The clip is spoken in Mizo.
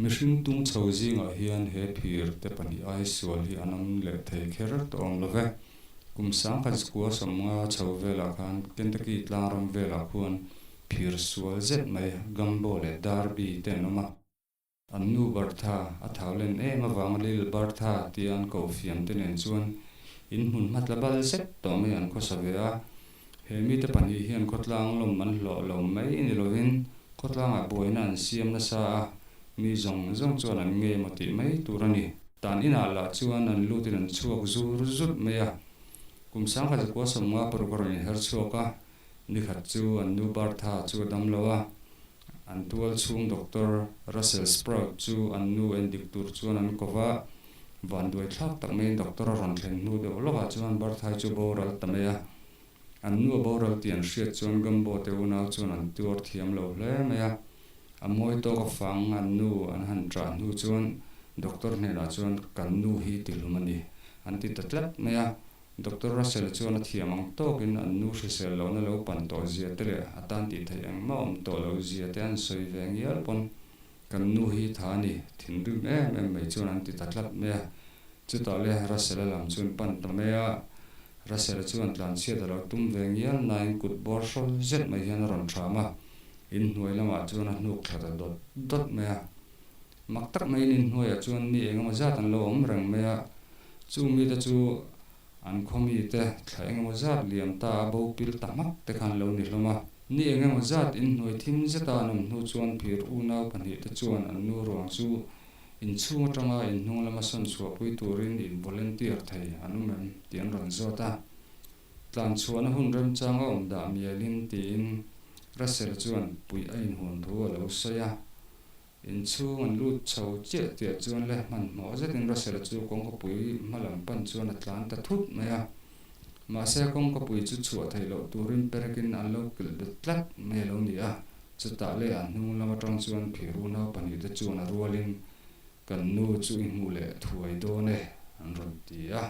Mihring tung chho zingah hian he phir te pahnih ai sual hi an awm leh thei kher tawh awm lo ve. Kum 1950 chho velah khan Kentucky tlangram velah khuan phir sual zet mai Gumbo leh Darby te an awm a. An nu Bertha a thau len em avanga Lil Bertha tia an koh fiam te nen chuan in hmun hmatla bal zet tawh mai an khawsa ve a. He mite pahnih hian khawtlang lawm an hlawh lo mai ni lovin khawtlangah buaina an siam nasa a, mi zawng zawng chuan an ngei maw tih mai tur a ni. Tan inah lah chuan an lutin an chhuak zur zut mai a, kum 1950 paruk a rawn inher chhuak a, nikhat chu an nu Bertha chu a dam lo a, an tual chhung Doctor Russell Sprout chu an nu endik tur chuan an ko va, Vanduai thlak tak maiin doctor a rawn thlen hnu deuh lawkah chuan Barthai chu boral ta mai a. An nu a boral tih an hriat chuan Gumbo te unau chuan an tuar thiam lo hle mai a. A mawi tawk a fang an nu an han ṭah hnu chuan doctor hnenah chuan kan nu hi tihlum a ni an ti ta tlat mai a. Doctor Russell chuan a thiam ang tawkin an nu hrisel lohna lo pan tawh zia te leh a tan tih theih engmah awm tawh lo zia te an sawi ve ngial pawn Kan nu hi tha a ni, thinrim em em mai chuan an ti ta tlat mai a. Chutah le Russell-a lam chuan pan ta mai a, Russell-a chuan tlanchhiat a lo tum ve ngial nain kut bawr hrawl zet mai hian a rawn ṭham a, inhnuai lamah chuan a hnuk thla ta dawt dawt mai a. Mak tak maiin inhnuaiah chuan mi engemaw zat an lo awm reng mai a, chu mite chu An khaw mite thla engemaw zat liam ta a bo pil ta hmak te khan lo ni hlawm a. Ni engemaw zat inhnuai thim zeta an awm hnu chuan phir unau pahnih te chuan an nu ruang chu inchhung atanga inhnung lama sawn chhuahpui turin in volunteer thei an awm em tih an rawn zawt a. Tlan chhuahna hun remchang a awm dah mialin tiin Russell chuan puih a inhuam thu a lo sawi a. Inchhung an lut chho chiah chiah chuan le hmanhmawh zetin Russell-a chu kawngkapui hma lam pan chuan a tlan ta thut mai a. Mahse kawngkapui chu chhuah theih loh turin perekin an lo kilh bet tlat mai a lo ni a. Chutah leh a hnung lam atang chuan phir unau pahnihte chuan a rualin, Kan nu chu i hmuh leh thuai dawn e, an rawn ti a.